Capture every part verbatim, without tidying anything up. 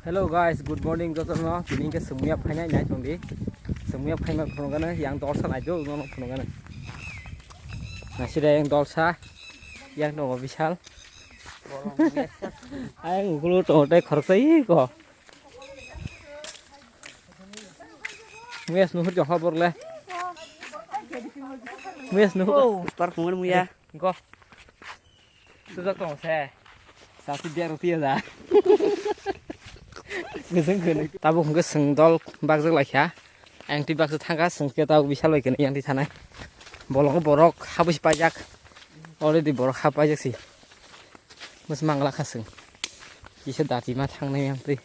Hello guys, good morning jotono. Tini hwnkhe chwngmuya phainai nai tongdi. Chwngmuya phaima phunukgano yang dolsa naidu, nono phunukgano. Naisida yang dolsa, yang tongo bisal. Ayang ukuluk tongo tei khoroksa iko. Muya nuhur jokha borle. Muya nuhur. Oh, tor phungan muya. Go. Sujak tong se. Sasi dia roti ya da. Gejeng gene. Tabuk hwnkhe chwng dol bakjak laikha. Ang twi baksa thangkha, chwng khe tabuk bisal bai kene yang twi thanai. Bolongo borok habwi se paijak. Already borok ha paijak si. Mas mangla kha chwng. Kisa dati ma thangnai yang twi.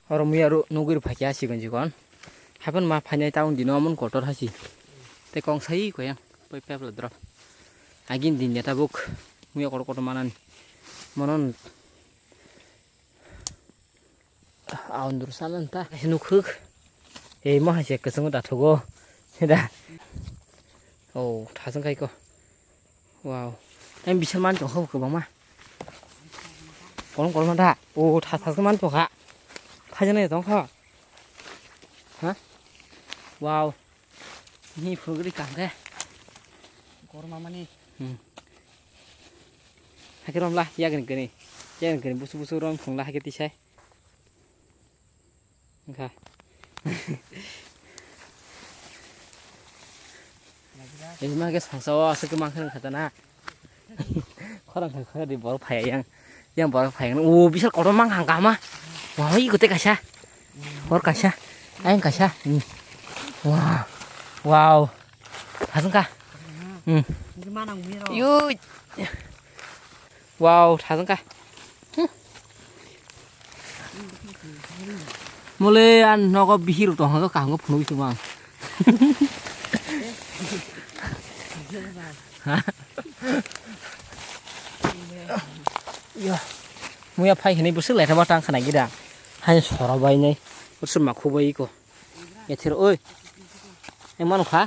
Oro muya ro nugwi rw phaikha sikon sikon. Haphano ma phainai town dino amon kotor hasi. Tei kong sai koyang. Poi pepla drop. Agin din ya tabuk. Muya kotor kotor manani. Monon. Aundur sanan ta. Nukhuk. Ei mo hai se kesung da thogo. Heda. Oh, thasung kai ko. Wow. Em bisal man tong kho kwbangma. Kolom kolom da. O tha tha man tong kha. Phaijana tong kho. Ha? Wow. Ni phurgri kam khe. Korma mani. Hmm. Hakhe romla yagni gani. Yagni gani busu busu rom phungla hakhe tisai. Wngkha. Ini mah guys, hangsa o aswk mangkha wngkha ta na. Khorang kha khorang di borok phai yang, yang borok phai yang. O bisal kotor mang hang kama. Wah, iko te kaisa. Hor kaisa. Ayang kaisa. Hmm. Wah. Wow. Thasung kha. Hmm. Yui. Wow, thasung kha. Hmm. Mole an nogo bihir tong ha kaham phunuk tong ang. Ya. Muya phai hini busuk lai thaba tang khana gida. Hai sora bai nai. Busuk ma khubai ko. Ethir oi. Emang kha.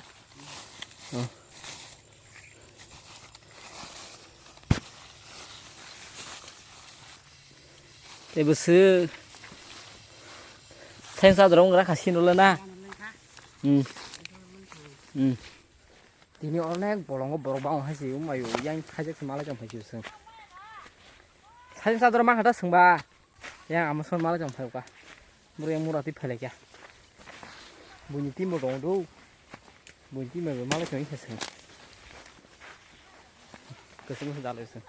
Tei bwswk thengsa dorong wngkha sini le na. Hmm. Hmm. Tini onek bolongo borok bang hai se wngmai o yang khaijak se malai tong phai se. Thengsa dorong ma kha da swngba. Yang ama son malai tong phai ka. Bwrwi yang mura twi phailai kha. Buini team bo tongo do. Buini team bo malai tong kha se. Kwchwng se dalai se.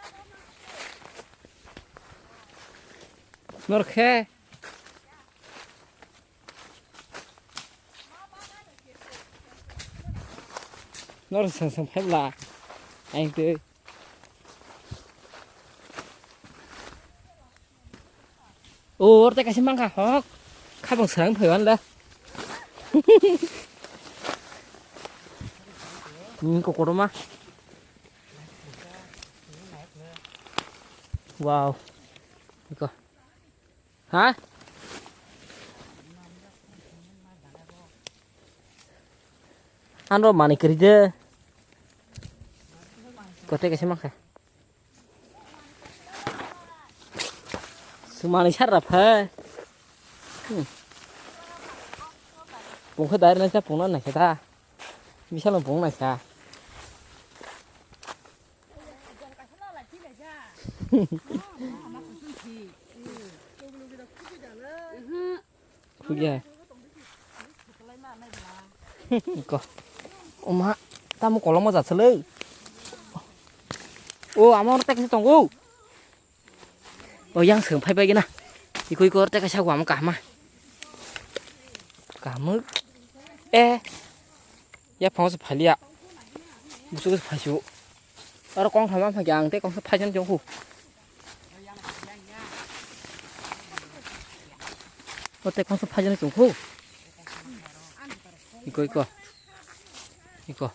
Nor khe. Nor sang sang phai bla. Ang twi. O, oro tei kaisa mankha hok. Khabang srang phaiwan da. Hmm, kokoroma. Wow. Iko. Ha? Ano mani kiri de. Kote kaisa mankha. Sumani sarra pha. Hmm. Pungkha dai na cha pungna na khe da. Bisalo pung na kha. Phugya. Ko. Oma, tamo kolom mo jatsa le. O, amo oro tei kaisa tongo. O, yang seng phai bai gina. Iko iko oro tei kaisa wam kahma. Kahmuk. Eh. Ya phangsa phalia. Busu busu phaisu. Aro kong thama phai ang tei kongsa phaisan chong khu. O tei kongsa phaisan chong khu. Iko iko. Iko.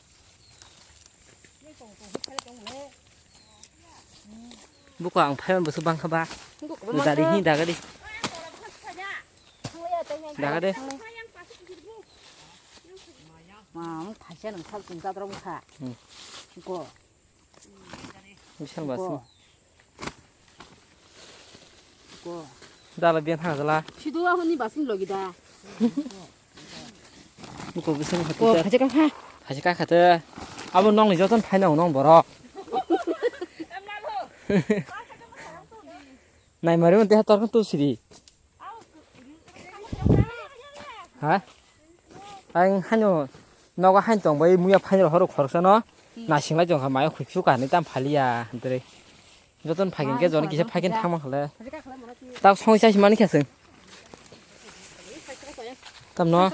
Buko ang phaiman busu bangkha ba. Dari hi daga di. Daga de. Ma, ang thaisa nang sal ching ta drong kha. Hmm. Ko. Bisal basi. Ko. Ko. Dala biyan thang jala. Sidu ahuni basing logi da. Buko bising hati. Ko khaje ka kha. Khaje ka khate. Abo nong ni joton phaina nong borok. Nai mari mon te ha tor tu siri. Ha? Ang hano nogo hain tong bai muya phain rok horo khoroksa no. Hmm. Nasing lai jong kha mai khuksu ka ni tam phaliya dre. Joton phagin ke jon kisa phagin thang ma khale. Tak song sai mani kha sing. Tam no.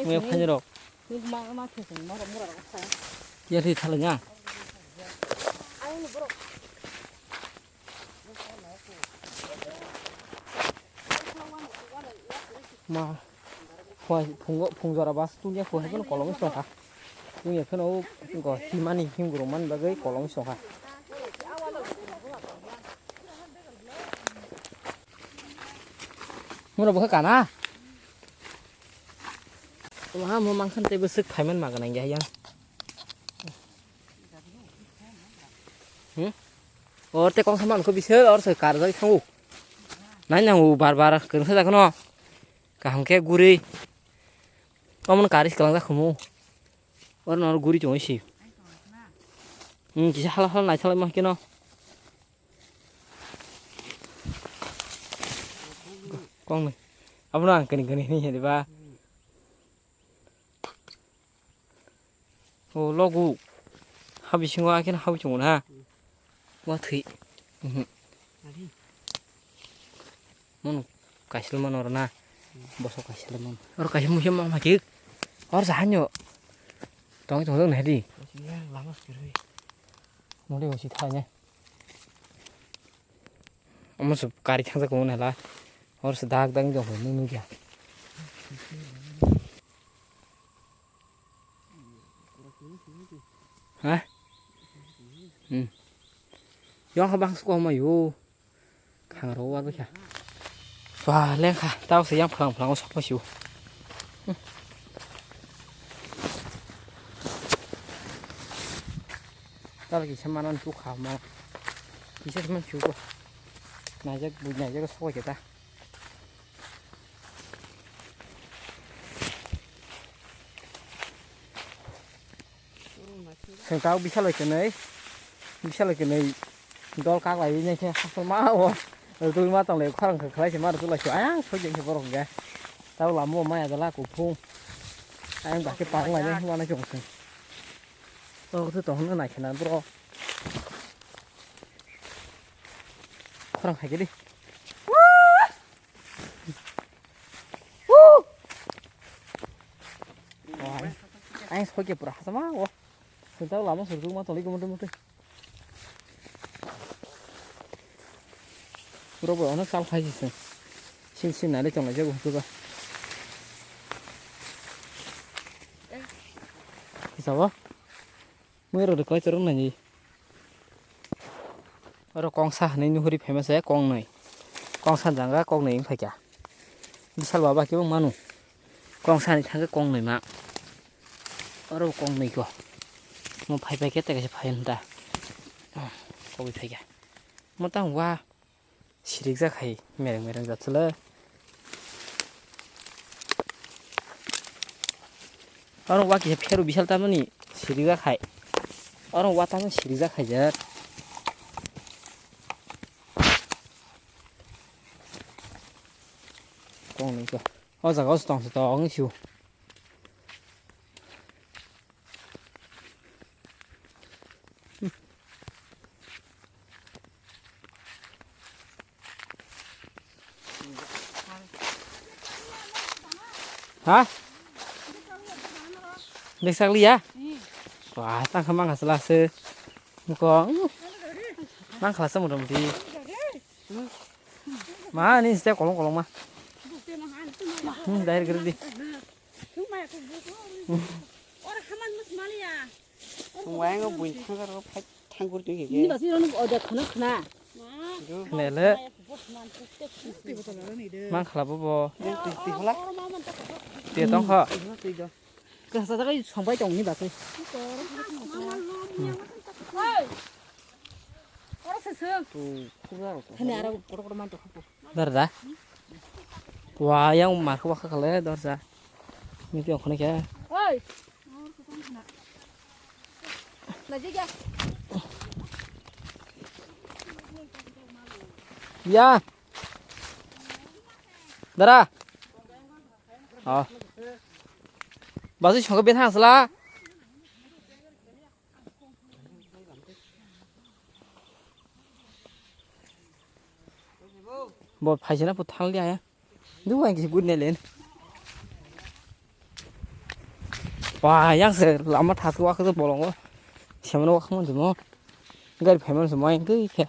Muya phain rok. Ya ri thala nya. Ma, phung, phung, phung jora bas tungya khwlai phano kolom wngwi tongkha. Tungya phano go himani himgurung mani bagwi kolom wngwi tongkha. Mura bwkha kana? Wah, mo mangkhan tei bwswk phaiman ma gwnang ya yang. Hmm? Or te kong sama ko bisel or se kar jai thangu. Nai nang u bar bar kwrwngsa jakhno. Kaham khe guri. Omono kari swkang jak khumu. Or nor guri chungwi si. Hmm, kisa hala hala naithalai ma keno. Kong ni. Abono ang kani kani ni hedi ba. O logu. Ha bisingo akhe ha bisingo na. Wa thwi. Mhm. Mon kaisil mon oro na. Boso kaisil mon. Oro kaisil musim ma ki. Or sahanyo. Tong tong tong hedi. Lama sekali. Muli bosi thanya. Omo se kari thangsa kong nala. Or se dak dak jong nung nung ya. Ha? Hmm. Yang habang sko ma yo. Khang ro wa kha. Wah, lengkha. Tao se yang phlang phlang sok pa siu. Tal kisa manan tu kha ma. Kisa man siu ko. Naijak bu naijak sok khe ta. Sengtao bisalai kwnwi, bisalai kwnwi dol kaklaiwi nai khe hasalma o rwtwi ma tong lai khorang khe khlai se ma rwtwi lai se ayang soi jeng khe borok hwnkhe. Tabo lama o maya dala kuphung ayang ba khe parwng lainai hwnma nai chong se. Tok se tong hwnna nai khe na bro. Khorang khai khe di. Ai, ai, soi khe pura hasama o. Sengtao lama sor duk ma tongli gumute mute. Pura bo ono sal khai se. Sin sin nai le chonglai jago hukuba. Sabo. Mui rok de koi chorong nai. Oro kongsa hinui nuhuri phaima se kongnwi. Kongsa janga kongnwi wng phaikha. Bisal baba khe wng manu. Kongsa ni thangkhe kongnwi ma. Oro kongnwi ko. Mo phai phai khe tei kaisa phai hwn ta. Kobwi phaikha. Mo tang wa. Sirikjak hai mereng mereng jat sele. Oro wa kisa pheru bisal tamani sirikjak hai. Oro wa tamani sirikjak hai jat. Kong nung ko. O jaga o tong se tong siu. Ha? Deksak liya? Wah, tang khamang hasla se. Ko. Mang khala se mutum di. Ma ni site kolong kolong ma. Hmm, dai gari di. Wayang o buin thangkar o phai thangkur twi khe. Ini basi rano oda khana khana. Nele. Mang khala bo bo. Twi twi hola. Twi tong kha. Twi do. Kasa jaga songbai tong ni basi. Hini aro kotor kotor manto khupo. Dorja. Wa, yang mar khe wakha kale dorja. Miti okhone khe. Oi. Najigya. Ya. Dara. Oh. Basu chongo betha asla. Bo phaisana po thang liya ya. Duwa ki good ne len. Wa, yang se lama thatu wa khe bolongo. Semano wa khamo dimo. Gari phaimano se mo yang tei khe.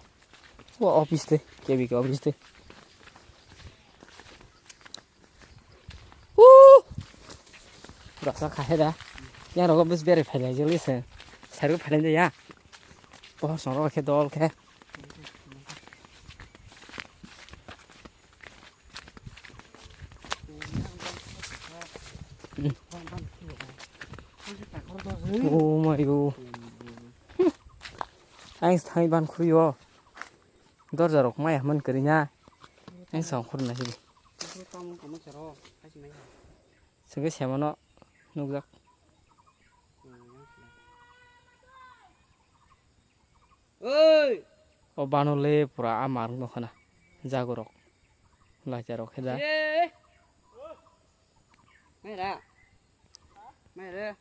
Wa office te, K B K office te. Woo! Rasa khahe da. Yang rogo bus bere phailai jeli se. Sairu phailai de ya. Pohor song rogo khe dol khe. Oh my god. Ang thai ban khuyo. Dorja rok maya man kari na. Ang song khur na sidi. Sege semano nukjak. Oi! O bano le pura a mar no khana. Jagorok. Lacha rok kheda. Maira. Maira.